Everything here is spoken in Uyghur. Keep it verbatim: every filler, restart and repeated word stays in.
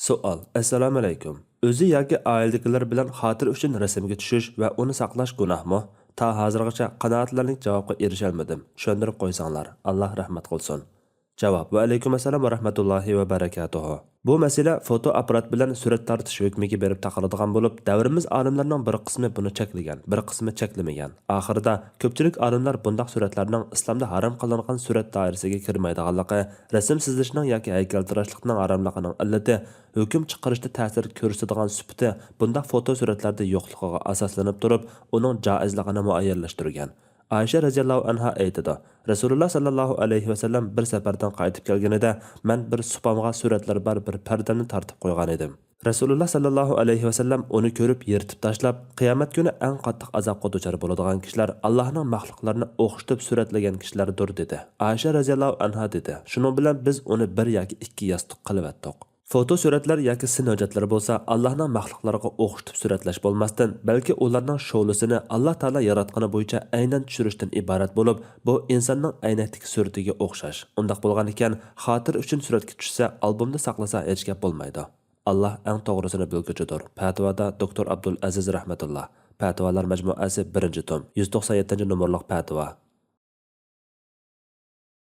سوئال. ئەسسالامۇئەلەيكۇم. ئۆزى ياكى ئائىلىدىكىلەر بىلەن خاتىرە ئۈچۈن رەسىمگە چۈشۈش ۋە ئۇنى ساقلاش گۇناھمۇ؟ تا ھازىرغىچە قانائەتلەرلىك جاۋابقا ئېرىشەلمىدىم. چۈشەندۈرۈپ قويساڭلار. ئاللا رەھمەت قىلسۇن. جاۋاب. ۋەئەلەيكۇم ئەسسالام ۋە رەھمەتۇللاھى ۋە بەرەكاتۇھۇ. بۇ مەسىلە فوتو ئاپپارات بىلەن سۈرەت تارتىش ھۆكمىگە بېرىپ تاقىلىدىغان بولۇپ، دەۋرىمىز ئالىملىرىنىڭ بىر قىسمى بۇنى چەكلىگەن، بىر قىسمى چەكلىمىگەن. ئاخىرىدا كۆپچىلىك ئالىملار بۇنداق سۈرەتلەرنىڭ ئىسلامدا ھارام قىلىنغان سۈرەت دائىرىسىگە كىرمەيدىغانلىقى، رەسىم سىزىشنىڭ ياكى ھەيكەلتىراشلىقنىڭ ھاراملىقىنىڭ ئىللىتى، ھۆكۈم چىقىرىشتا تەسىر كۆرسىتىدىغان سۈپىتى بۇنداق فوتو سۈرەتلەردە يوقلۇقىغا ئاساسلىنىپ تۇرۇپ، ئۇنىڭ جائىزلىقىنى مۇئەييەنلەشتۈرگەن. ئائىشە رەزىياللاھۇ ئەنھا ئېيتىدۇ، رەسۇلۇللا ساللاللاھۇ ئەلەيھى ۋەسەللەم بىر سەپەردىن قايتىپ كەلگىنىدە، مەن بىر سۇپامغا سۈرەتلەر بار بىر پەردەمنى تارتىپ قويغان ئىدىم. رەسۇلۇللا ساللاللاھۇ ئەلەيھى ۋەسەللەم ئۇنى كۆرۈپ يىرتىپ تاشلاپ، قىيامەت كۈنى ئەڭ قاتتىق ئازابقا دۇچار بولىدىغان كىشىلەر ئاللاھنىڭ مەخلۇقلىرىنى ئوخشىتىپ سۈرەتلىگەن كىشىلەردۇر، دېدى. ئائىشە رەزىياللاھۇ ئەنھا دېدى، شۇنىڭ بىلەن بىز ئۇنى بىر ياكى ئىككى ياستۇق قىلىۋەتتۇق. فوتو سۈرەتلەر ياكى سىن ھۆججەتلىرى بولسا ئاللاھنىڭ مەخلۇقلىرىغا ئوخشىتىپ سۈرەتلەش بولماستىن، بەلكى ئۇلارنىڭ شولىسىنى ئاللا تائالا ياراتقىنى بويىچە ئەينەن چۈشۈرۈشتىن ئىبارەت بولۇپ، بۇ ئىنساننىڭ ئەينەكتىكى سۈرىتىگە ئوخشاش. ئۇنداق بولغانىكەن، خاتىرە ئۈچۈن سۈرەتكە چۈشسە، ئالبومدا ساقلىسا ھېچ گەپ بولمايدۇ. ئاللا ئەڭ توغرىسىنى بىلگۈچىدۇر. پەتىۋادا دوكتور ئابدۇل ئەزىز رەھمەتۇللا. پەتىۋالار مەجمۇئەسى، بىرىنچى توم، يۈز توقسان يەتتىنچى نومۇرلۇق پەتىۋا.